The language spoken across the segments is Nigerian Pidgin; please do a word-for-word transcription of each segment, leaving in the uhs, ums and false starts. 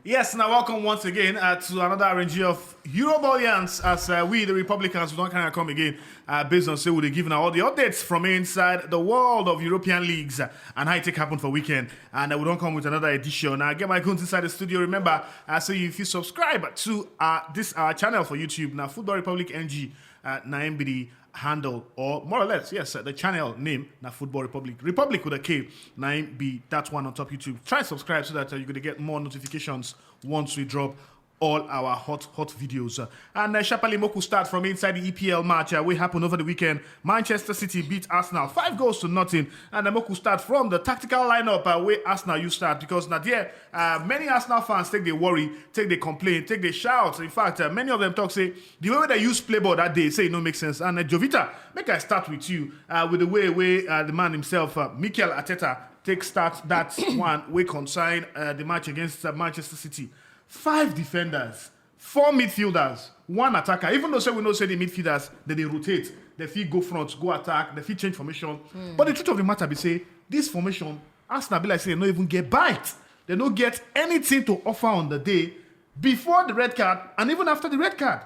Yes, now welcome once again uh, to another R N G of Eurobullions as uh, we, the Republicans, we don't kind of come again uh, based on say we dey give now all the updates from inside the world of European leagues uh, and how it take happen for weekend. And uh, we don't come with another edition. I get my goons inside the studio. Remember, I say if you subscribe to uh, this our channel for YouTube, now Football Republic N G, uh, na M B D handle or more or less, yes, uh, the channel name na Football Republic. Republic with a K, na im be that one on top YouTube. Try subscribe so that uh, you're going to get more notifications once we drop all our hot, hot videos. Uh, and uh, sharply, Moku start from inside the E P L match uh, we happened over the weekend. Manchester City beat Arsenal five goals to nothing. And uh, Moku start from the tactical lineup uh, where Arsenal you start because now there uh, many Arsenal fans take the worry, take the complain, take the shout. In fact, uh, many of them talk say the way they use play ball that day say it no make sense. And uh, Jovita, make I start with you uh, with the way way uh, the man himself, uh, Mikel Arteta, take start that one we consign uh, the match against uh, Manchester City. Five defenders, four midfielders, one attacker. Even though say we know say the midfielders, then they rotate, they fit go front, go attack, they fit change formation. Mm. But the truth of the matter be say this formation, Arsenal be like say they no even get bite. They no get anything to offer on the day before the red card and even after the red card.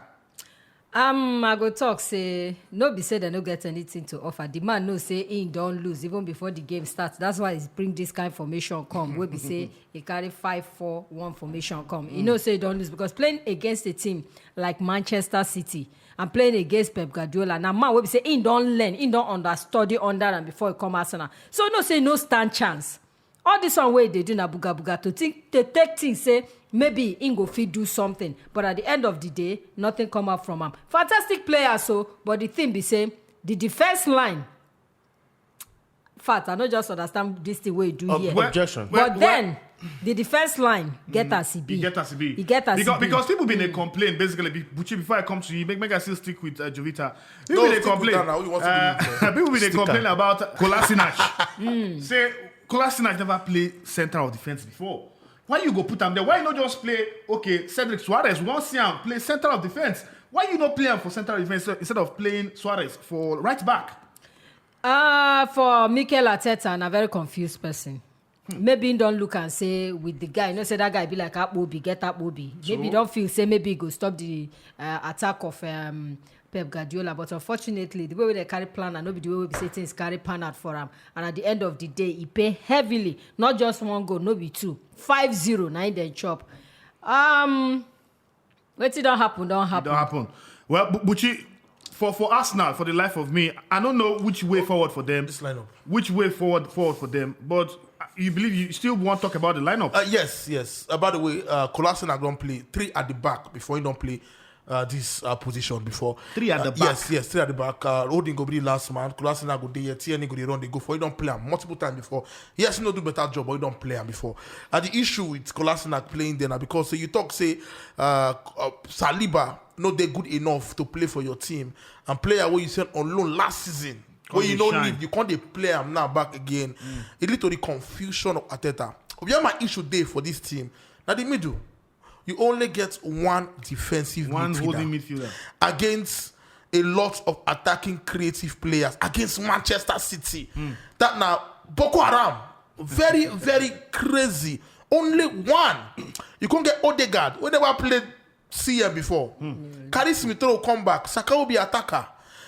Um, I go talk say no be say they no get anything to offer. The man know say he don't lose even before the game starts. That's why he bring this kind of formation come. Where be say he carry five four one formation come. He know say he don't lose because playing against a team like Manchester City and playing against Pep Guardiola. Now man will be say he don't learn, he don't understudy under and before he come Arsenal. So no say no stand chance. All this one way they do na buga buga to think to take things say maybe he go fit do something, but at the end of the day, nothing come out from him. Fantastic player, so but the thing be say the defense line. Fact, I no just understand this thing wey you do here. Objection. But then the defense line get as e be. E get as e be. E get as e be. Because people been dey complain basically. Buchi, before I come to you, make make I still stick with uh, Jovita. People been dey complain. People been dey complain about Kolasinac. Say Kolasinac never play center of defense before. Why you go put am there? Why you no just play, okay, Cedric Soares, we wan see am play center of defense. Why you no play am for center of defense instead of playing Soares for right back? Uh, for Mikel Arteta, na very confused person. Maybe he don't look and say with the guy, you know, say that guy be like Akpobi, get Akpobi. Maybe he don't feel say maybe he go stop the uh, attack of um, Pep Guardiola. But unfortunately, the way they carry plan and no be the way we say things carry pan out for him. And at the end of the day, he pay heavily. Not just one goal, no be two. Five zero, na him dem chop. Um, wetin don happen don happen. Don happen. Well, Bu- Buchi, for for Arsenal, for the life of me, I don't know which way forward for them. This lineup. Which way forward forward for them? But uh, you believe you still want to talk about the lineup? Uh, yes, yes. Uh, by the way, uh, Kolasinac don play three at the back before he don play uh, this uh, position before. Three at the back. Yes, yes, three at the back. Uh, Holding go be the last man. Kolasinac go dey here. Tierney go dey run. They go for he don play am multiple times before. Yes, he no do better job, but he don play am before. Uh, the issue with Kolasinac playing there na because say you talk say uh, uh, Saliba no dey good enough to play for your team, and player wey you send on loan last season wey you no need, you come dey play am now back again. E lead to the confusion of Arteta. Where my issue dey for this team na the middle. You only get one defensive one midfielder, holding midfielder against a lot of attacking creative players against Manchester City. That now Boko Haram, very very crazy. Only one. You can't get Odegaard. We never played C M before. Carry Smith Rowe come back. Saka will be attacker.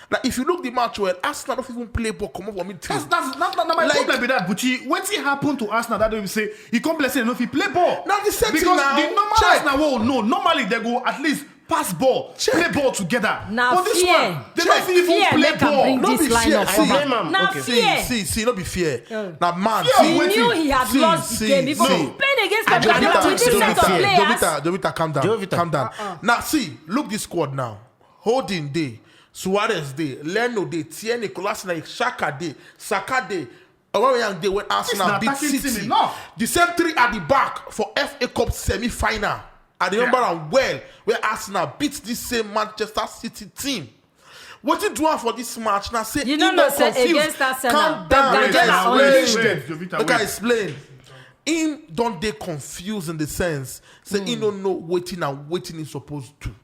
Now, if you look the match well, Arsenal don't even play ball. Come up for midfield. That's that's that's not my Like- problem with that, Buchi. Wetin happen to Arsenal that day we say he come play say he no fit play ball? Na the same thing because now. The normal Check. Arsenal wey we know normally they go at least pass ball, Check. Play ball together. Na But this fear. One, they Check. Don't even Fear play make am ball. Bring No this be fear. Lineup. See, Blame am. Na okay. Fear. See, see, no be fear. Oh. Na man. Fear He wetin? Knew he had see, lost see, the game. Even see. Playing against Pep Guardiola with this set of players. Jovita, Jovita, calm down. Jovita. Calm down. Uh-uh. Now, see, look this squad now. Holding day, Suarez day, Leno day, Tierney, Kolasinac, Xhaka day, Saka day. Aubameyang day when Arsenal beat City. The same three at the back for F A Cup semi-final. I remember am well where Arsenal beat this same Manchester City team. Wetin do am for this match na say you no know say against Arsenal, calm down. Make I explain. Him don dey confused in the sense say he no know wetin and wetin he suppose do.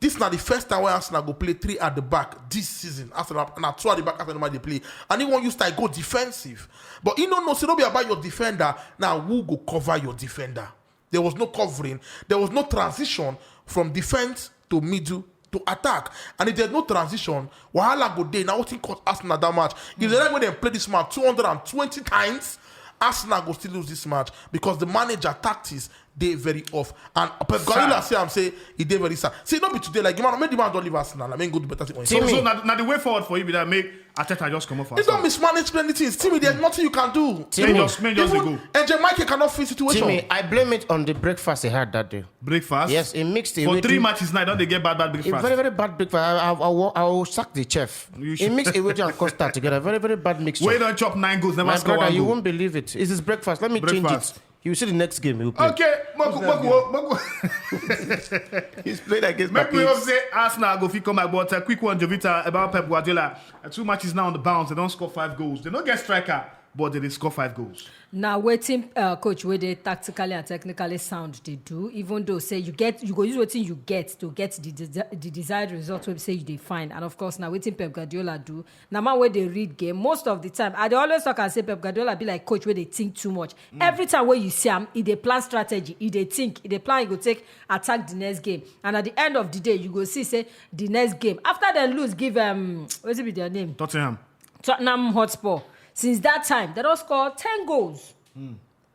This na the first time wey Arsenal go play three at the back this season. Arsenal na two at the back Arsenal normally dey play, and he wan use style go defensive, but he no know say no be about your defender. Na who go cover your defender? There was no covering. There was no transition from defense to middle to attack. And if there's no transition, wahala go dey. Now, what cause Arsenal that match? If they like when they play this match two hundred twenty times, Arsenal go still lose this match because the manager tactics dey very off. And Pep Guardiola say, I'm say, he dey very sad. See, not be today, like, the man, maybe the man don't leave Arsenal. I mean, go do better thing. So, so now, now the way forward for you be that make Arteta just come off. He don't mismanage many things. Timmy, there's nothing you can do. Timmy, just, man, just go. And Michael cannot feel situation. Timmy, I blame it on the breakfast he had that day. Breakfast? Yes, he mixed it for three matches now. Don't they get bad, bad breakfast? A very, very bad breakfast. I, I, I, will, I will sack the chef. He mixed it with and custard together. Very, very bad mixture. Where you don't chop nine goals, never score one goal. My brother, you won't believe it. It's his breakfast. Let me change it. You see the next game, you play. Okay, Moku, Moku, Moku. He's playing against Make me hope say Arsenal go fit come back, but a quick one, Jovita, about Pep Guardiola. Uh, two matches now on the bounce. They don't score five goals. They don't get striker, but they dey score five goals. Now, waiting uh, coach where they tactically and technically sound they do. Even though say you get you go use wetin you get to get the desi- the desired result. We say you dey find, and of course now waiting Pep Guardiola do. Now man where they read game most of the time. I dey always talk and say Pep Guardiola be like coach where they think too much. Every time where you see him, he dey plan strategy, he dey think, he dey plan, he go take attack the next game. And at the end of the day, you go see say the next game after dem lose give um, what it be their name? Tottenham. Tottenham Hotspur. Since that time, they don't score ten goals.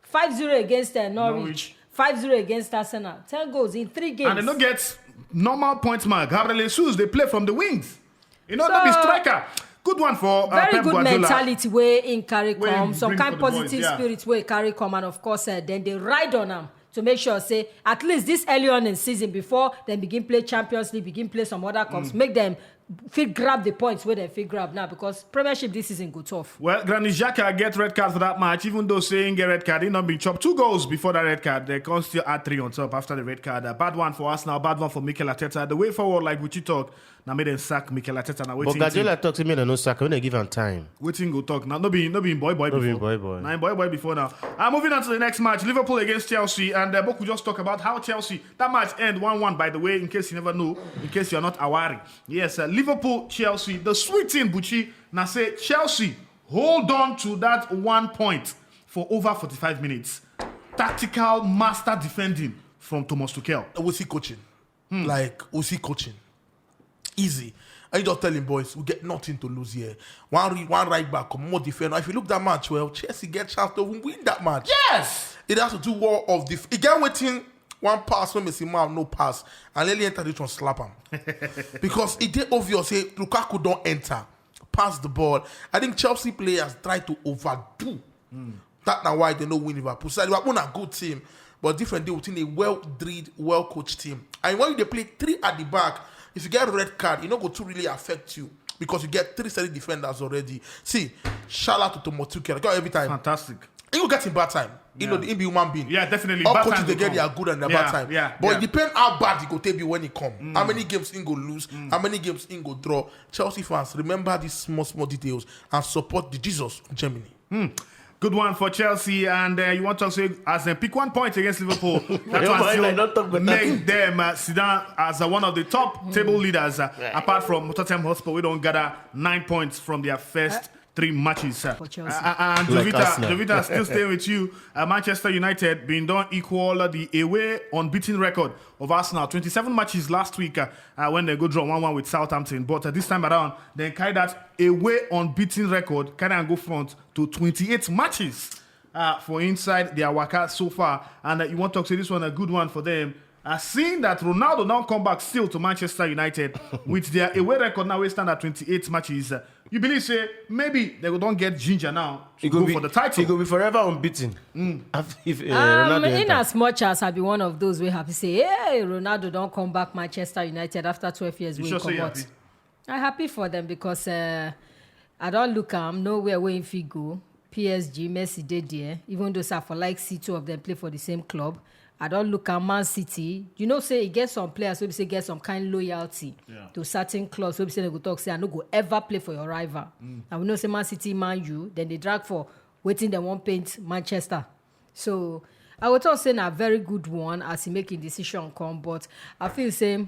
Five zero against uh, Norwich. Norwich. Five zero against Arsenal. Ten goals in three games. And they don't get normal point mark. Gabriel Jesus, they play from the wings. You know, so, not be striker. Good one for uh, very Pep good Guardiola. Mentality where in carry come, some kind positive spirit where carry come, and of course, uh, then they ride on them to make sure say at least this early on in season before then begin play Champions League, begin play some other cups, mm. Make them fit grab the points where they fit grab now because Premiership this season go tough. Well, Granit Xhaka get red card for that match, even though saying get red card, he not been chopped two goals before that red card. They can still add three on top after the red card. A bad one for Arsenal, bad one for Mikel Arteta. The way forward, like Buchi talk, now made them sack Mikel Arteta. Now waiting. But Guardiola talk to me, they no sack when they give him time. Waiting go talk now. No be no be boy boy. No before. Be boy boy. Now boy boy before now. I'm moving on to the next match. Liverpool against Chelsea, and uh, Boku just talk about how Chelsea that match end one one. By the way, in case you never know, in case you're not aware, yes, uh, Liverpool Chelsea. The sweet thing, Buchi, now say Chelsea hold on to that one point for over forty-five minutes. Tactical master defending from Thomas Tuchel. We'll see coaching. Hmm. Like, we'll see coaching. Easy. And you just tell him, boys, we get nothing to lose here. One re- one right back, come more defender. If you look that match well, Chelsea get chance to even win that match. Yes. It has to do war of the. It get waiting one pass when Messi man no pass, and Lily enter the one slap him because it dey obvious say Lukaku don't enter, pass the ball. I think Chelsea players try to overdo. Mm. That na why they no win Liverpool. So Liverpool na good team, but different deal within a well-drilled, well-coached team. And when they play three at the back, if you get a red card, it no go too really affect you because you get three steady defenders already. See, shout out to Tomo Tuchel. Every time. Fantastic. He will get in bad time. You know, the be human being. Yeah, definitely. All coaches they get their good and their bad time. Yeah, but it depends how bad he go take be when he come. Mm. How many games he go lose? Mm. How many games he go draw? Chelsea fans, remember these small, small details and support the Jesus of Germany. Hmm. Good one for Chelsea, and uh, you want to say as a pick one point against Liverpool. That one still make them uh, sit down as uh, one of the top table leaders, uh, apart from Tottenham Hotspur, we don't gather nine points from their first three matches. Uh, for Chelsea. Uh, uh, and Jovita, Jovita, still staying with you. Uh, Manchester United been done equal the away unbeaten record of Arsenal. Twenty-seven matches last week uh, uh, when they go draw one one with Southampton. But uh, this time around, they carry that away unbeaten record, carry and go front to twenty-eight matches uh, for inside their waka so far. And uh, you want to talk say this one a good one for them. Uh, seeing that Ronaldo now come back still to Manchester United with their away record now we stand at twenty-eight matches. Uh, you believe say maybe they don't get ginger now to go for the title? He go be forever unbeaten. Mm. After, if, uh, um, in as much as I be one of those we have to say, hey, Ronaldo don't come back Manchester United after twelve years. We come out. I happy for them because uh, I don't look am nowhere where if he go. P S G, Messi dey there. Even though I for like see two of them play for the same club, I don't look at Man City. You know, say he get some players who say get some kind loyalty to certain clubs. Who say they go talk say I no go ever play for your rival. Mm. And we know say Man City, Man U, then they drag for waiting they won't paint Manchester. So I would talk say na very good one as he making decision come, but I feel same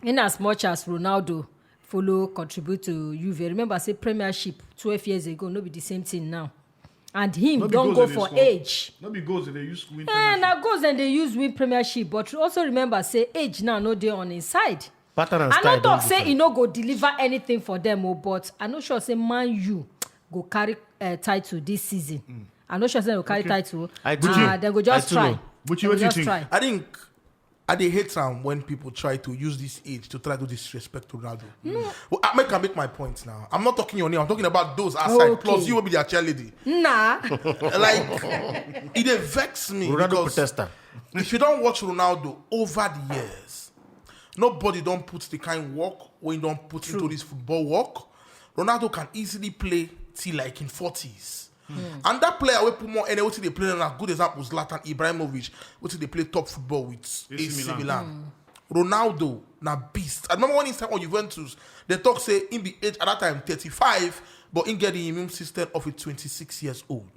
in as much as Ronaldo follow contribute to Juve. Remember say Premiership twelve years ago no be the same thing now. and him No be don goals go dem dey for score. Age. No be goals dem dey use win Eh, Premiership. Na goals dem dey use win Premiership, but also remember say age now no dey on him side. Pattern and I style no don talk say different. E no go deliver anything for them o, but I no sure say Man U go carry uh, title this season. I no sure say dem go carry title. I do Ah, know. Dem go just I do try. know. Buchi, Dem go what do you just think? Try. I think I dey hate am when people try to use this age to try to disrespect Ronaldo. Well, I make I make my point now. I'm not talking your name. I'm talking about those outside. Okay. Plus, you will be their cheerleader. Nah. Like it dey vex me Ronaldo because protester. If you don't watch Ronaldo over the years, nobody don't put the kind work when you don't put into this football work. Ronaldo can easily play till like in forties. And that player we put more energy they play na good example Zlatan Ibrahimovic, which they play top football with AC AC Milan. Milan. Ronaldo na beast. I remember when he signed on Juventus, they talk say in the age at that time thirty-five, but in get the immune system of a twenty-six years old.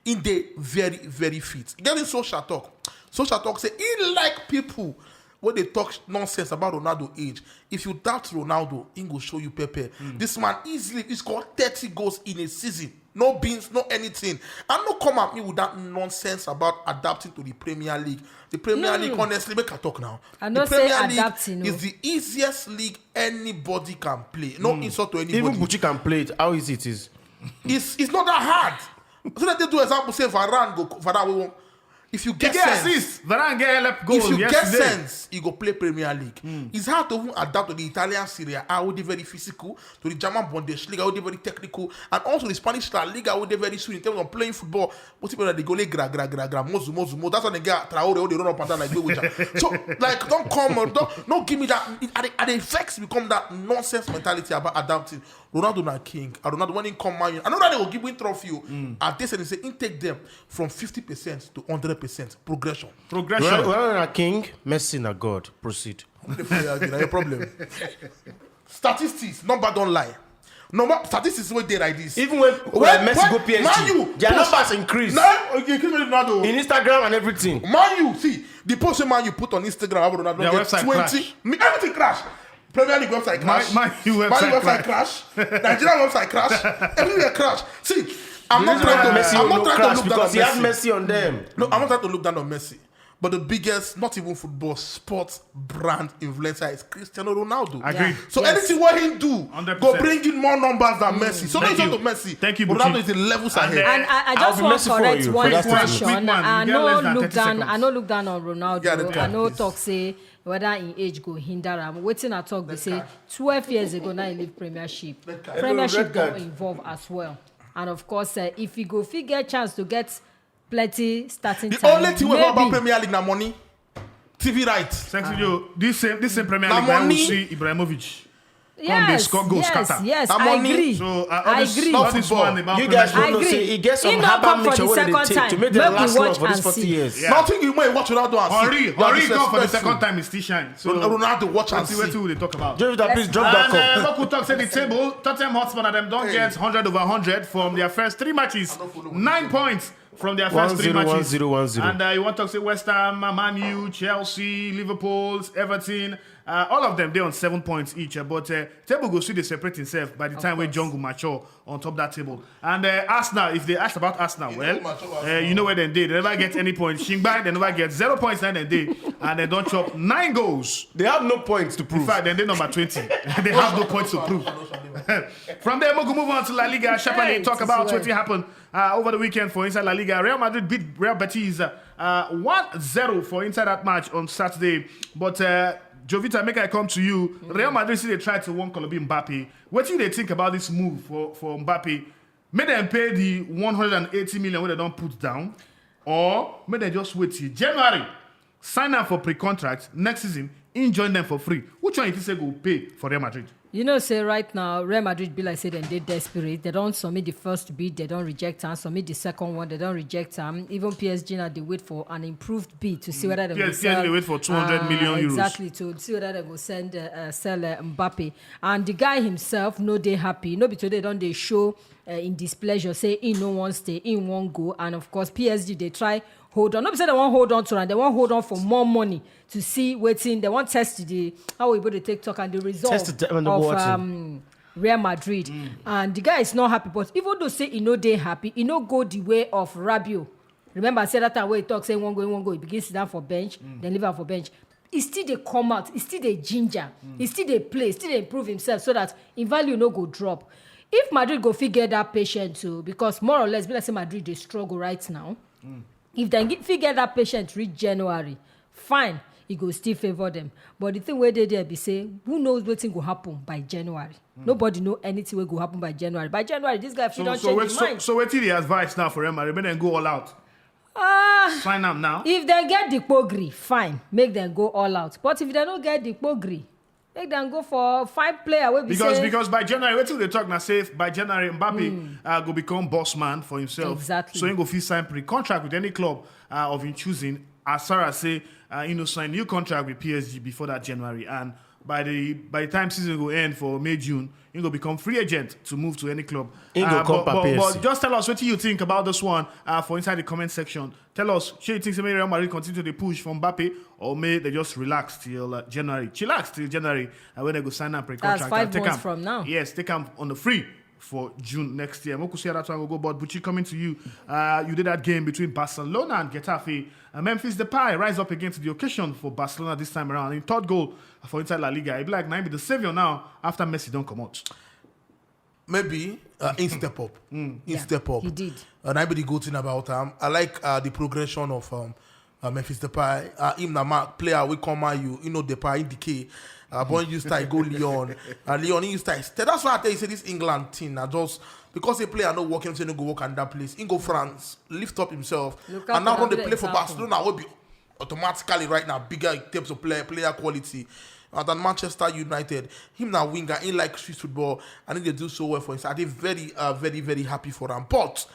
In the very, very fit. Getting social talk. Social talk say he like people when they talk nonsense about Ronaldo age. If you doubt Ronaldo, he go show you Pepe. This man easily he scored thirty goals in a season. No beans, no anything. And no come at me with that nonsense about adapting to the Premier League. The Premier League, honestly, make I talk now. I The no say Premier League adapting, no. Is the easiest league anybody can play. No insult to anybody. Even Buchi can play it. How easy it is. It's, it's not that hard. So that they do example say Varane go Varane we won't. If you He get get sense, assist. Varane get help goal if you get yesterday. Sense, you go play Premier League. It's hard to even adapt to the Italian Serie A. How they very physical to the German Bundesliga, how they very technical, and also the Spanish La Liga, how they very sweet in terms of playing football. But people they go like gra gra gra gra, mozu mozu mozu. That's why they get Traore, how they run up and down like Witcher. So like, don't come, or don't, don't give me that. It, I, dey- I dey vex become that nonsense mentality about adapting. Ronaldo na king. And Ronaldo when he come Man U, I know that they will give him trophy. At this, they say he take them from fifty percent to hundred percent progression. Progression. Ronaldo Ronaldo na king, Messi na God. Proceed. The player again, na your problem. Statistics, number don't lie. Number statistics wey dey like this. Even when, when Messi go P S G, Man U their post- numbers increase Now you kill me Ronaldo. In Instagram and everything. Man U, see the post wey Man U put on Instagram about Ronaldo Their get website twenty. Crash. Me, everything crash. Premier League website crash. Man U website Nigeria website crash. Everywhere crash. See, I'm not trying to. Messi I'm no not trying crash to look down because on he had Messi. Messi on them. No, I'm not trying to look down on Messi. But the biggest, not even football, sports brand influencer is Cristiano Ronaldo. Agreed. So Yes. anything what he do, Hundred go percent. bring in more numbers than Messi. So Thank no you. insult to Messi. Thank you, Ronaldo Buchi. is the levels And, ahead. uh, And I, I I'll just be want merciful to correct you one for that question. statement. Quick one, I you get no less than look thirty down. seconds. I no look down on Ronaldo. Yeah, the I no card. Talk say whether in age go hinder am. Wetin I talk be say Card. Twelve years ago now he leave Premiership. Card. Premiership Red card. Don involve as well. And of course, uh, if he go fit get chance to get plenty starting The time, only thing we know about maybe. Premier League na money, T V rights. Thanks to you. This same this same Premier Na League, I will money. See Ibrahimovic. Come dey Yes, score goals yes, scatter. yes, Na I money. agree. So uh, I all this, agree. all this Football. One about You Premier guys League. don't know agree. say he gets some He no herbal come for mixture the wey they second take time. To make the Make last we long watch for these and forty see. years. Yeah. Nothing you may watch Ronaldo and Henry, see. You are Henry come for the disrespectful. second time is still shine. So Ron- Ronaldo watch and see see. Wetin we dey talk about. Jovita, please drop And that uh, cup. Look who talk say the table. Tottenham Hotspur and them don't Hey. Get hundred over hundred from their first three matches. I don't follow Nine wetin. Points from their first One three zero, matches. One zero, one zero. And uh, you want to talk say West Ham, uh, Man U, Chelsea, Liverpool, Everton. Uh, all of them they on seven points each. Uh, but uh, table go see they separate himself by the time we Course. John go mature on top that table. And uh, Arsenal, if they ask about Arsenal, well, mature uh, you know where they did. They never get any points. Shingbai, they never get zero points. Then they did, and they don't chop nine goals. They have no points to In prove. Fact, then they number twenty. They have no points to prove. From there, we go move on to La Liga. Sharply Hey, talk it is about well. What happened uh, over the weekend for inside La Liga. Real Madrid beat Real Betis uh, uh, one zero for inside that match on Saturday. But uh, Jovita, make I come to you. Real Madrid see they try to one Colombia Mbappe. What do they think about this move for, for Mbappe? May they pay the one hundred and eighty million where they don't put down, or may they just wait till January, sign up for pre-contract next season, in join them for free. Which one you think say go pay for Real Madrid? You know say right now Real Madrid be like say dem dey desperate. They don't submit the first bid, they don't reject am. Submit the second one, they don't reject am. Even P S G now they wait for an improved bid to see whether they go P S G sell. They wait for two hundred million euros. Exactly to see whether they go send uh, uh, sell uh, Mbappe. And the guy himself no dey happy. No be today don dey show uh, in displeasure say he no wan stay, he wan go. And of course P S G they try hold on. No be say they wan hold on to am, they wan hold on for more money to see wetin they wan test the how oyibo dey take talk and the result Test the- and the of what? um, Real Madrid, and the guy is not happy. But even though say he no dey happy, he no go the way of Rabiot. Remember, say that time wey he talk say he wan go, he wan go, he begin sit down for bench, then leave am for bench. He still dey come out, he still dey ginger, he still dey play, he still dey improve himself so that him value no go drop. If Madrid go fit get that patient too, because more or less be like say Madrid dey struggle right now. If dem get, fit get that patient reach January, fine, e go still favour dem. But the thing wey dey there be say, who knows wetin go happen by January? Nobody know anything wey go happen by January. By January, this guy fit So, don so, change wait, his so, mind. So wetin the advice now for Real Madrid? Make dem go all out. Ah, Sign am now. If dem get the pogri, fine, make dem go all out. But if dem no get the pogri, make dem go for fine player wey be Because say because by January, wetin we dey talk na say by January Mbappe uh, go become boss man for himself. Exactly. So he go fit sign pre-contract with any club uh, of him choosing. As far as say uh, he no sign new contract with P S G before that January, and by the by the time season go end for May June, he go become free agent to move to any club. He go Uh, come but, per but, P S G. But just tell us what you think about this one uh, for inside the comment section. Tell us, shey you think say maybe Real Madrid continue to dey push for Mbappe, or may they just relax till uh, January? Chillax till January uh, when they go sign up pre-contract. That's five and take months am- from now. Yes, take am on the free for June next year. Mokusi that one go go, but Buchi coming to you. Uh, you did that game between Barcelona and Getafe. Uh, Memphis Depay rise up again to the occasion for Barcelona this time around. In third goal for inside La Liga, he be like now he be the savior now after Messi don't come out. Maybe uh, in step up. In Yeah, step up. he did. And I be the good thing about him. I like uh, the progression of um, uh, Memphis Depay. Uh, him na mark player we come out you, you know Depay in decay. Uh, but you start go Lyon. Uh, Lyon, you start. That's why I tell you say this England thing. I just because a player no work, him say no go work in that place. He go France, lift up himself, Look and now at when they that play for example. Barcelona, will be automatically right now bigger in terms of player player quality. And then Manchester United, him na winger, he like Swiss football, and he dey do so well for himself. I dey very, uh, very, very happy for him. But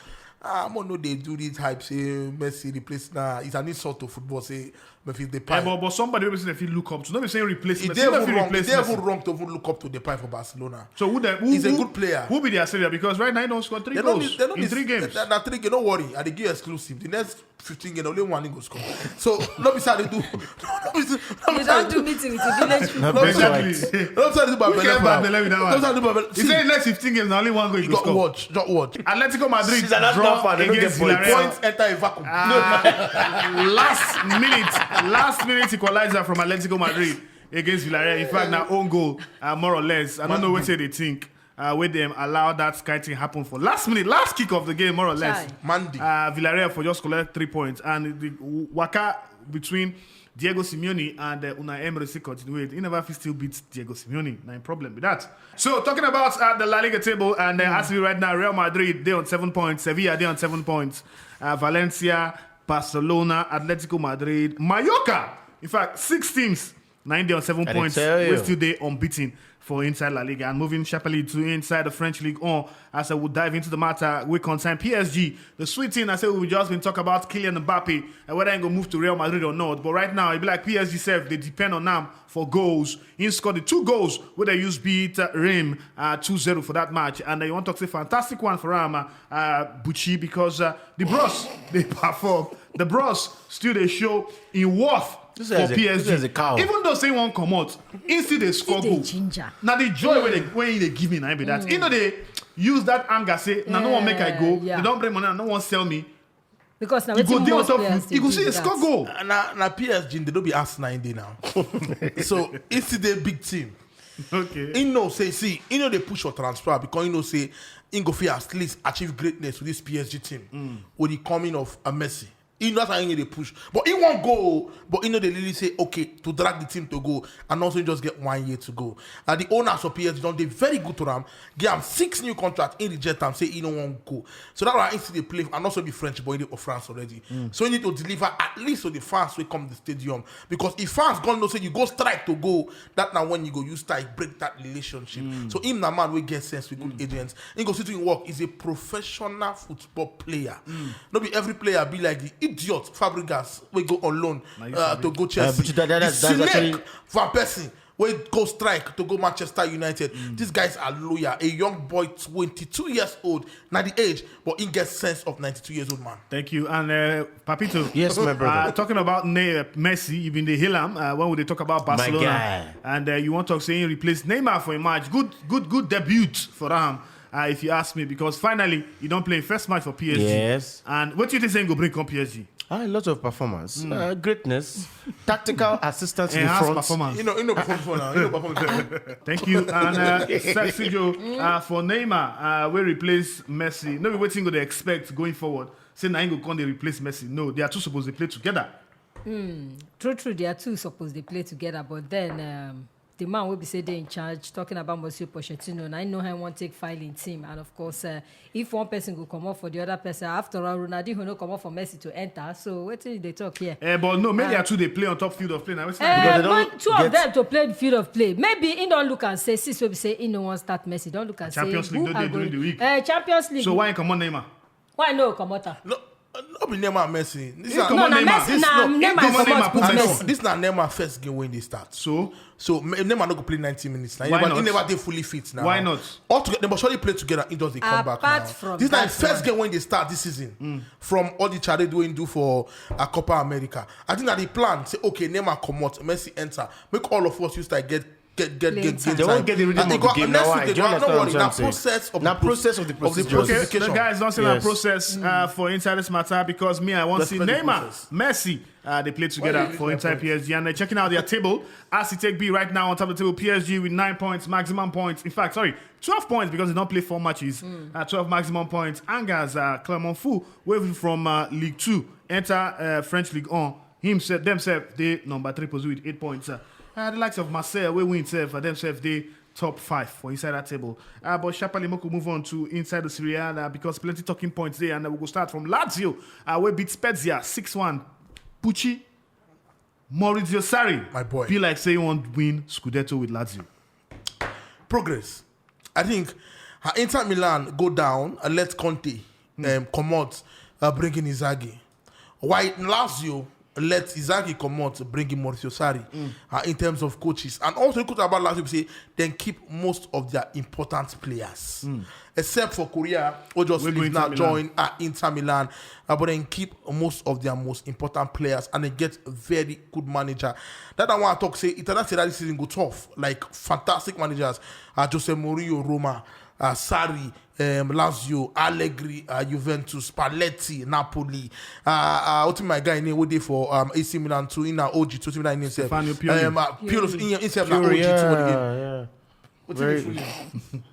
uh, I'm no dey do this hype say Messi replace now. It's an insult to football. Say Memphis Depay. Yeah, but, but somebody wey person fit look up to. No be saying replace. It Messi, dey no even fit wrong. replace It dey Messi. Even wrong to even look up to Depay for Barcelona. So who, the, who He's a who- good player. Who be their savior? Because right now he don't score three They don't goals need, they don't in need, three games. That, that three games, no worry. I dey give exclusive. The next fifteen games, only one he go score. So no be sad do. No, no be sad. No You be don't sad do meeting with the village people. No be sad. Exactly. No be sad do bad Who belle get for bad am. belle with that No one? be sad do bad belle. He said in next fifteen games, na only one goal he You go got score. Watch, just watch. Atletico Madrid She's an draw Arsenal fan, they don't against get points. Villarreal. Points enter a vacuum. Uh, last minute, last minute equalizer from Atletico Madrid against Villarreal. In fact, now own goal, uh, more or less. I don't know what say they think. Uh, where them allow that kind thing happen for last minute, last kick of the game, more or less. Chai. Mandy. Uh, Villarreal for just collect three points, and the waka between Diego Simeone and uh, Unai Emery still continued. He never fit still beat Diego Simeone. No problem with that. So talking about uh, the La Liga table, and uh, as we right now, Real Madrid they on seven points, Sevilla they on seven points, uh, Valencia, Barcelona, Atletico Madrid, Mallorca. In fact, six teams, nine they on seven I dey points. tell We you. still they unbeaten for inside La Liga, and moving sharply to inside the French League on. As I will dive into the matter, we concern P S G. The sweet thing I say we've just been talking about Kylian Mbappe and whether he go move to Real Madrid or not. But right now, it be like P S G self they depend on them for goals. He scored the two goals where they use beat uh, Real uh, two zero for that match. And uh, you want to say fantastic one for him, uh, uh, Bucci, because uh, the Bros they perform. The Bros still they show in worth This for is a- P S G. this is a cow. Even though say he won't come out, he still they score Still goal. Dey ginger. Now the joy where they when they give me now be that. You know they use that anger say, "No, no one make I go. Yeah. They don't bring money, no one sell me." Because now You go wetin deal on most top players you. dey You go do see be a that. Score goal. And now, now P S G, they don't be Arsenal in there now. So it's the big team. Okay. He know say see, he know they push for transfer because he know say he go fit at least achieve greatness with this P S G team with the coming of a Messi. He know that's how he dey push, but he won't go. But he know they really say okay to drag the team to go, and also he just get one year to go. And the owners of P S G don't they very good to them. Give him six new contracts in reject them say he don't want go. So that's why he see they play and also be French boy of France already. So you need to deliver at least to the fans will come the stadium because if fans gone no say you go strike to go, that now when you go you strike break that relationship. So him na man we get sense with good agents. He go see to him work is a professional football player. No be every player be like the idiot Fabregas we go on loan Na you uh, sabi. to go Chelsea. Uh, but that- that- The that's- that's Sinek, actually- Van Persie. Wey go strike to go Manchester United. These guys are loyal. A young boy, twenty-two years old, na the age, but he gets sense of ninety-two years old man. Thank you. And uh, Papito. Yes, my brother. Uh, talking about Ne- Messi, you've been the Hilam uh, when we dey talk about Barcelona. Guy. And uh, you want to say he replaced Neymar for a match. Good, good, good debut for him. Uh, if you ask me, because finally he don't play first match for P S G. Yes. And what do you think say he go bring come P S G? Ah, a lot of performance, uh, greatness, tactical assistance in the Enhanced front. Performance. You know, you know, perform for now. You know, perform for now. Thank you. And uh, Sexy Joe uh, for Neymar, uh, will replace Messi. No be wetin go dey expect going forward. Say na him go come dey replace Messi. No, they are two supposed to play together. True, true, they are two supposed to play together, but then um, the man will be say they in charge, talking about Mauricio Pochettino. And I know how I want to take filing team. And of course, uh, if one person go come up for the other person, after all, Ronaldinho no come up for Messi to enter. So what did they talk here? Uh, but no, maybe uh, two they play on top field of play. Now, uh, two of them to play the field of play. Maybe he don't look and say, since we say he no one start Messi, don't look and Champions say, League, don't they during the week? Uh, Champions League. So why come on Neymar? Why no come out? No, no be Neymar Messi. This No, no, na Messi, na Neymar comot put Messi. This na Neymar first game when they start. So, so Neymar no go play ninety minutes. Now. Why he, never, not? He never did fully fit now. Why not? All together, they must surely play together. He does the comeback. Apart Now. From This na that his first one. Game when they start this season. From all the charade we do for a Copa America, I think that the plan say okay, Neymar come out, Messi enter, make all of us use that get get get Play get time. get They won't time. Get the rhythm And of it go- the game. Next Now, week why? They Do you go, understand no what worry, I'm now saying? Process of Now the process of the of the procedure. Okay, process. the guys don't say Yes. that process uh, for inside this matter because me, I want to see Respect the Neymar, process. Messi, uh, they play together you for use inside that P S G and they're checking out their table. As it take B right now on top of the table, P S G with nine points, maximum points. In fact, sorry, twelve points because they don't play four matches. Uh, twelve maximum points. Angers, uh, Clermont Foot, waving from uh, League Two, enter uh, French League On. Himself, themselves, they number three position with eight points. Uh, uh, the likes of Marseille, we win self, uh, themselves, they top five for inside that table. Uh, but sharply, we could move on to inside the Serie A uh, because plenty talking points there, and uh, we go start from Lazio, uh, we beat Spezia six one. Pucci, Maurizio Sarri, My boy. Be like say you want win Scudetto with Lazio. Progress. I think uh, Inter Milan go down and let Conte um, come out, uh, bringing Inzaghi. While Lazio let Inzaghi come out, bringing Maurizio Sarri uh, in terms of coaches. And also, you could talk about Lazio, say then keep most of their important players, except for Korea, who just We're leave going now, to Milan. Join uh, Inter Milan, uh, but then keep most of their most important players and then get very good manager. That I want to talk say Italian Serie A this season go tough, like fantastic managers, uh, Jose Mourinho, Roma, uh, Sarri, um, Lazio, Allegri, uh, Juventus, Spalletti, Napoli. Uh, uh, what my guy name? What they for um, A C Milan too? In our O G too, Milan himself. Stefano Pioli. Um, uh, Pioli, in himself, na Pioli, O G too. What yeah, again? Yeah. What do Very you mean?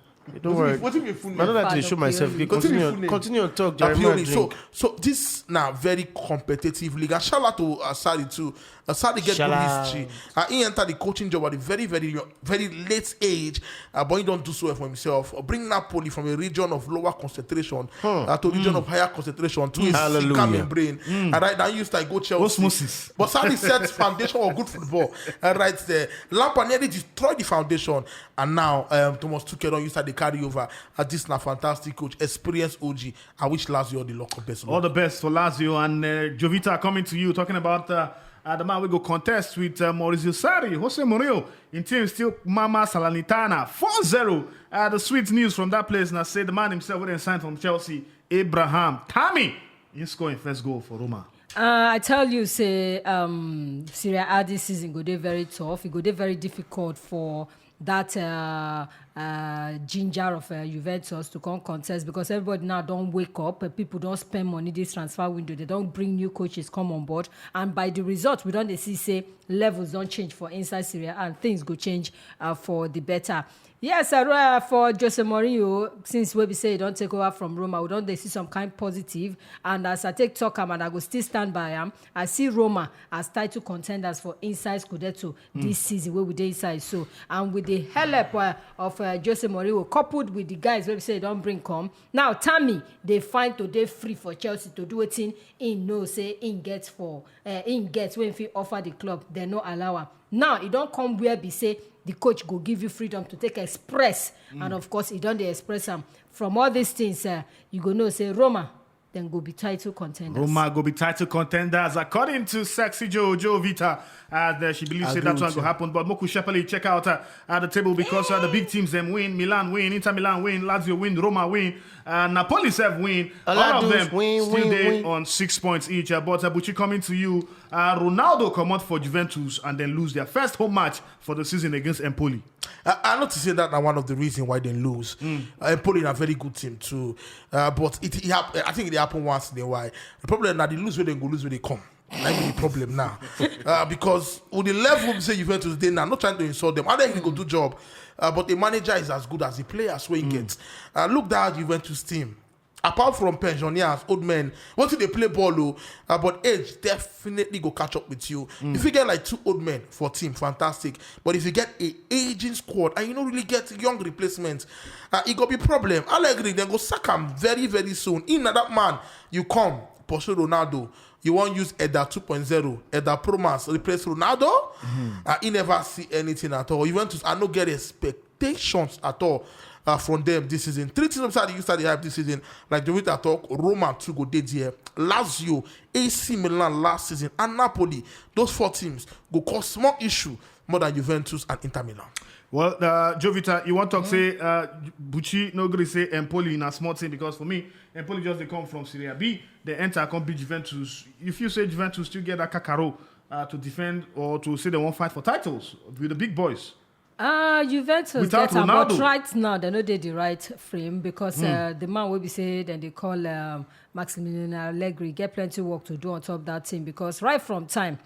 Don't worry. What do you mean? I don't like to Fano show myself. Pioli. Continue, Continue. continue and talk, Na Jerry. Pioli. So, Drink. So this now very competitive league. And shout out to uh, Sarri too. Uh, Sarri get good Shout out. History. Uh, he entered the coaching job at a very, very, young- very late age. Uh, but he don't do so well for himself. Uh, bring Napoli from a region of lower concentration uh, to a region of higher concentration to a Hallelujah. Calming brain. And right now you start go Chelsea. Osmosis. But Sarri sets foundation of good football. Uh, right there, Lampard nearly destroyed the foundation, and now um, Thomas Tuchel don't use that they carry over. Uh, this na fantastic coach, experienced O G. I wish Lazio the luck of best. All the best for Lazio and uh, Jovita coming to you talking about uh, uh, the man we go contest with uh, Maurizio Sarri, Jose Mourinho in team still Mama Salernitana four zero. Uh, the sweet news from that place now say the man himself wouldn't sign from Chelsea, Abraham Tammy, he scoring first goal for Roma. Uh, I tell you, say um, Serie A this season go dey very tough. It go dey very difficult for that uh, uh, ginger of uh, Juventus to come contest because everybody now don't wake up. Uh, people don't spend money this transfer window. They don't bring new coaches come on board, and by the result, we don't dey see say levels don't change for inside Serie A and things go change uh, for the better. Yes, uh, for Jose Mourinho, since we be say he don't take over from Roma, we don't dey see some kind positive. And as I take talk am, and I go still stand by am. I see Roma as title contenders for inside Scudetto this season wey we dey inside so, and with the help uh, of uh, Jose Mourinho coupled with the guys wey be say he don bring come, now Tammy dey find to dey free for Chelsea to do wetin he know say he get for uh, he get wey he fit offer the club, dem no allow am. Now e don come where be say the coach go give you freedom to take express, and of course e don dey express am. From all these things, uh, you go know say Roma then go be title contenders. Roma go be title contenders, according to Sexy Joe, Joe Vita. Uh, the, she believes say that one go happen. But Moku Shepali, check out uh, at the table because uh, the big teams them win. Milan win, Inter Milan win, Lazio win, Roma win, uh, Napoli self win. All of them win, still win, they win. On six points each. Uh, but uh, Buchi, coming to you, uh, Ronaldo come out for Juventus and then lose their first home match for the season against Empoli. I, I not to say that now one of the reasons why they lose. Mm. Uh, Empoli are a very good team too, uh, but it, it hap- I think it happen once in a while. The problem now they lose where they go, lose where they come. That be the problem now, uh, because with the level we say Juventus they now, not trying to insult them. I don't think they go do job, uh, but the manager is as good as the players we mm. get. Uh, look that Juventus team. Apart from pensioners, old men, once they play ball, oh, uh, but age definitely go catch up with you. Mm. If you get like two old men for team, fantastic. But if you get a aging squad and you don't really get young replacements, uh, it go be problem. Allegri then go sack him very very soon. In that man, you come pursue Ronaldo. You want use Eda two point zero, Eda Promas replace Ronaldo? Mm-hmm. Uh, he never see anything at all. Juventus, I no get expectations at all uh, from them this season. Three teams started you started hype this season. Like the way I talk, Roma two go dey there. Lazio, A C Milan last season, and Napoli. Those four teams go cause small issue more than Juventus and Inter Milan. Well, uh, Jovita, you want to mm. say uh, Bucci no gree say Empoli in a small team because for me, Empoli just they come from Serie B, they enter come beat Juventus. If you say Juventus still get that Kakaro uh, to defend or to say they won't fight for titles with the big boys. Uh, Juventus without get Ronaldo. About right now they know they the right frame because mm. uh, the man will be say then they call um, Maximilian Allegri get plenty work to do on top that team because right from time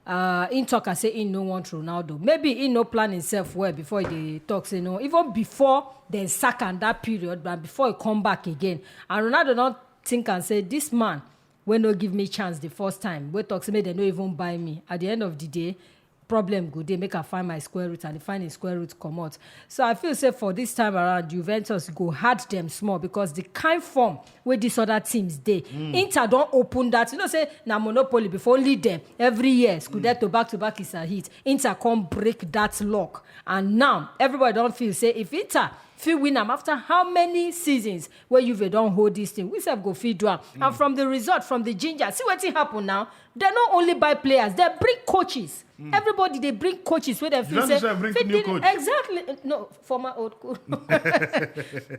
uh, in talk and say he no want Ronaldo. Maybe he no plan himself well before he talk say no. Even before then sack and that period, but before he come back again, and Ronaldo don't think and say this man wey no give me chance the first time wey talk say make dem no even buy me at the end of the day problem go dey make I find my square root and find a square root comot. So I feel say for this time around Juventus go hard them small because the kind form wey these other teams dey mm. Inter don open that you know say na monopoly before only them every year Scudetto mm. back to back is a hit. Inter come break that lock and now everybody don feel say if Inter fit win am after how many seasons wey Juve don hold this thing we sef go fit do am mm. And from the result from the ginger see wetin happen now. They not only buy players, they bring coaches. Mm. Everybody they bring coaches where they feel say bring new coach. Exactly no former old coach.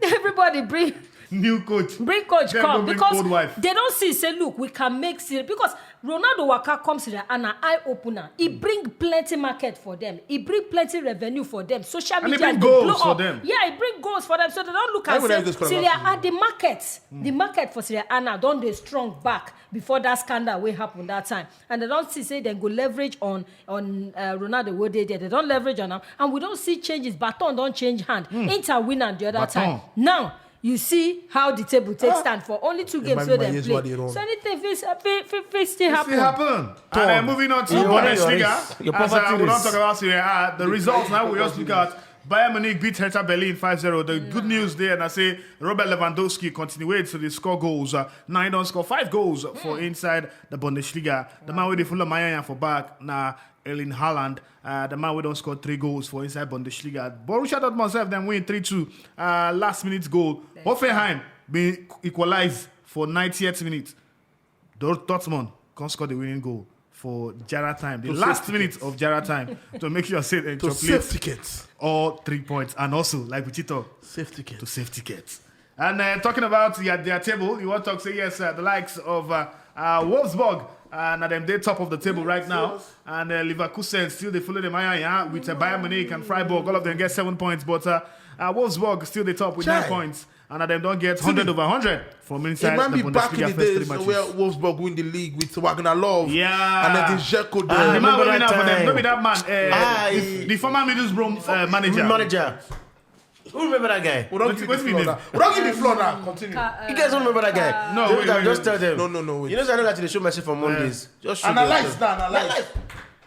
Everybody bring new coach. Bring coach then come bring because they don't see say look we can make serious because Ronaldo Waka comes here and an eye opener. He mm. Bring plenty market for them. He bring plenty revenue for them. Social media and they bring goals blow for up. Them. Yeah, he bring goals for them so they don't look and say Serie A the market. Mm. The market for Serie A now don't they strong back. Before that scandal wey happen that time and they don see say dem go leverage on on uh, Ronaldo wey dey there they don leverage on am and we don see changes baton don change hand mm. Inter win am the other baton. Time now you see how the table take ah. Stand for only two games wey dem play so anything fit fit fit fit still happen. Fit happen. And uh, moving on to Bundesliga, as uh, we don talk about Serie A, the results now we just look at Bayern Munich beat Hertha Berlin five zero. The good news there, and I say Robert Lewandowski continued to the score goals. Uh, now he don't score five goals for inside the Bundesliga. The man with the full of Mayanya for back, now Erling Haaland. Uh, the man we don't score three goals for inside Bundesliga. Borussia Dortmund self then win three two. Uh, last minute goal. Hoffenheim being equalized for ninetieth minute. Dortmund can't score the winning goal for Jara time, the last minute of Jara time, to make sure say they to save tickets, all three points, and also like Wichita, save tickets to save tickets. And uh, talking about their, their table, you want to talk say yes, uh, the likes of uh, uh, Wolfsburg, uh, now them they top of the table right now, and uh, Leverkusen still they follow them higher yeah, with uh, Bayern Munich and Freiburg. All of them get seven points, but uh, uh, Wolfsburg still the top with Chai. Nine points. And then don't get one hundred over one hundred from inside. It might the be Bundesliga back in the days where Wolfsburg win the league with Wagner Love. Yeah. And then the Zeko. Ah, the man wey win am for them, no be that man. Uh, the, the former Middlesbrough uh, manager. Manager. Who remember that guy? We don't give the floor now. We don't give the floor now. Continue. You guys don't remember that guy? No, no, wait, wait, just tell them. No, no, no, wait. You know, I know that they show mercy for Mondays. Just analyze now, analyze.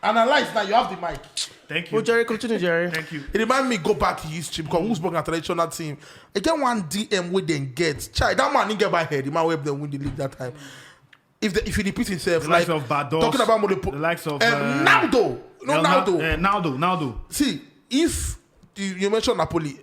Analyze now, you have the mic. Thank you. Oh, Jerry, continue, Jerry. Thank you. It remind me go back to history because Wolfsburg na traditional team. Again, one D M wey dem get. Chai, that man didn't get by head. The man wey dem win the league that time. If the, if he repeats himself, the like likes of Bados, talking about Molepo, the likes of um, uh, Naldo, no Naldo, uh, Naldo, Naldo. See, if You, you mentioned Napoli.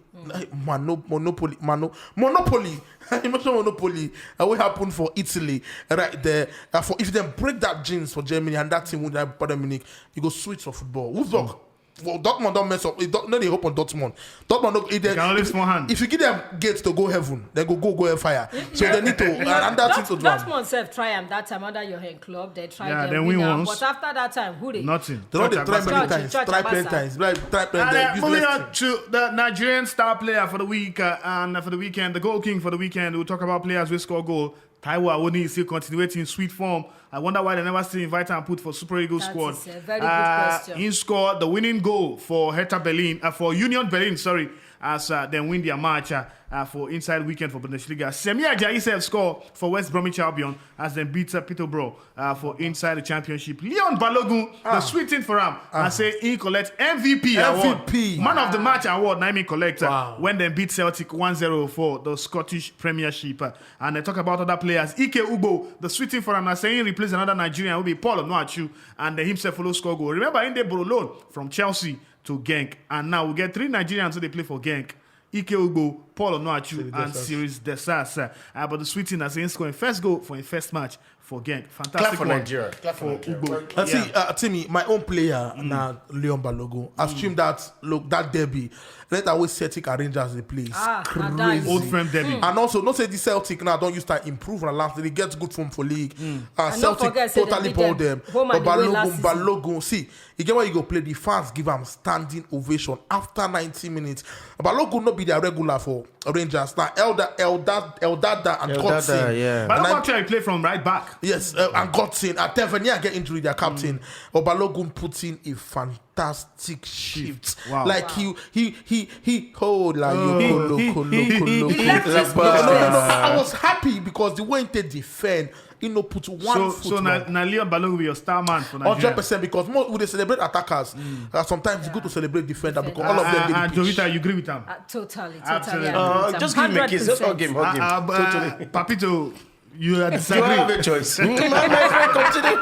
Mano, monopoly, mano, monopoly. You mentioned monopoly. Uh, what happened for Italy right there? Uh, for if they break that genes for Germany and that team with that Bayern Munich, you go sweet for football. Wolfsburg. Well, Dortmund don't mess up. It don't, no, they hope on Dortmund. Dortmund, no, if, they, Can always if, forehand. if you give them gates to go heaven, they go go go hellfire. So they need to another thing to do. Dortmund sef try am that time under your hand club. They try Yeah, them then win win am. once. But after that time, who they? Nothing. They don't Church they try Abasa. many Church, times. church Try plenty Abasa. times. Try, try plenty And, uh, times. moving Useless on to the Nigerian star player for the week uh, and for the weekend, the goal king for the weekend. We'll talk about players who score goal. Taiwo Awoni is still continuing in sweet form. I wonder why they never still invite and put for Super Eagles That squad. Is a very good Uh, question. He scored the winning goal for Hertha Berlin, uh, for Union Berlin, sorry, as uh, they win their match uh, uh, for inside weekend for Bundesliga. Semi Ajayi sef score for West Bromwich Albion as they beat uh, Peterborough uh, for inside the championship. Leon Balogun, the sweet thing for him, I say he collect M V P award, M V P. Man of the match award. Na him he collect uh, Wow. when they beat Celtic one zero for the Scottish Premiership. Uh, and they talk about other players. Ike Ugbo, the sweet thing for him, I say he replace another Nigerian will be Paul Onuachu, and uh, himself follow score goal. Remember, in the borrow loan from Chelsea to Genk, and now we get three Nigerians who they play for Genk. Ike Ugbo, Paul Onuachu, Cyril and Dessers. Cyril Dessers. Uh, uh, but the sweet thing, I say he scoring first goal for his first match for Genk. Fantastic Clap for one Nigeria. Clap for for Nigeria. Ugbo. I see, Yeah. uh, Timmy, my own player now, Leon Balogun. I assume that look that derby. Let away Celtic and Rangers the place. Ah, Crazy. na that. Old friend derby. And also, no say the Celtic now don't use to improve and last. They get good form for league. Uh, And no Celtic forget say they totally beat ball them. Them. Home and But away Balogun, last season. Balogun, see, you get where you go play the fans give him standing ovation after ninety minutes. Balogun no be their regular for Rangers now. Elder, Elder, Eldada and Eldada, Godson. yeah. But And I'm I- actually play from right back. Yes, uh, and Godson. Uh, Tavernier get injury, their captain. But Balogun put in a fantastic shift. Wow. Like he he he he hold like you Oh. kolo, kolo, kolo, He left kolo. his No, no, no, no, no. place. I was happy because the way he take defend, he no put one So, foot. so now, wrong. now Leon Balogun will be your star man for Nigeria. Hundred percent because more we dey celebrate attackers. Uh, sometimes it's good to celebrate defender because all of Uh, them uh, dey the pitch. Jovita, you agree with him? Uh, totally, totally. Absolutely. agree Uh, with just him. give him a kiss. Just hug Hundred percent. him. Hug him. Uh, uh, but, Totally. uh, Papito, you are Do I disagreeing. Have a choice? My, my friend, continue.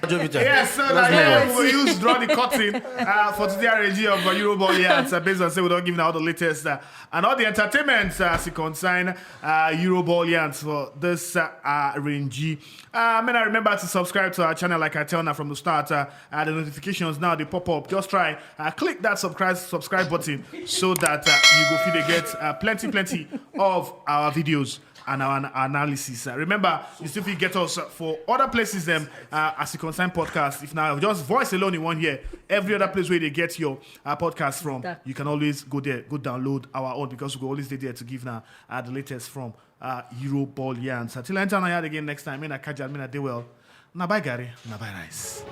Jovita. Yes, so Let's now move we use draw the curtain uh, for today R N G of uh, Euroball Yarns. Uh, based on say we don't give now all the latest uh, and all the entertainment uh, as it concern uh, Euroball Yarns for this uh, uh, R N G. Uh, man, I remember to subscribe to our channel like I tell now from the start. Uh, uh, the notifications now they pop up. Just try uh, click that subscribe subscribe button so that uh, you go feel they get uh, plenty plenty of our videos and our an- analysis. Uh, remember, you still fit get us uh, for other places them uh, as you concern podcast. If now just voice alone you want here, every other place where they get your uh, podcast from, That- you can always go there, go download our own because we go always dey there to give now uh, the latest from uh, Euroball Yarns. Until I enter now again next time, me na Kajal, me na dey well. Na bye Gary, na bye rice.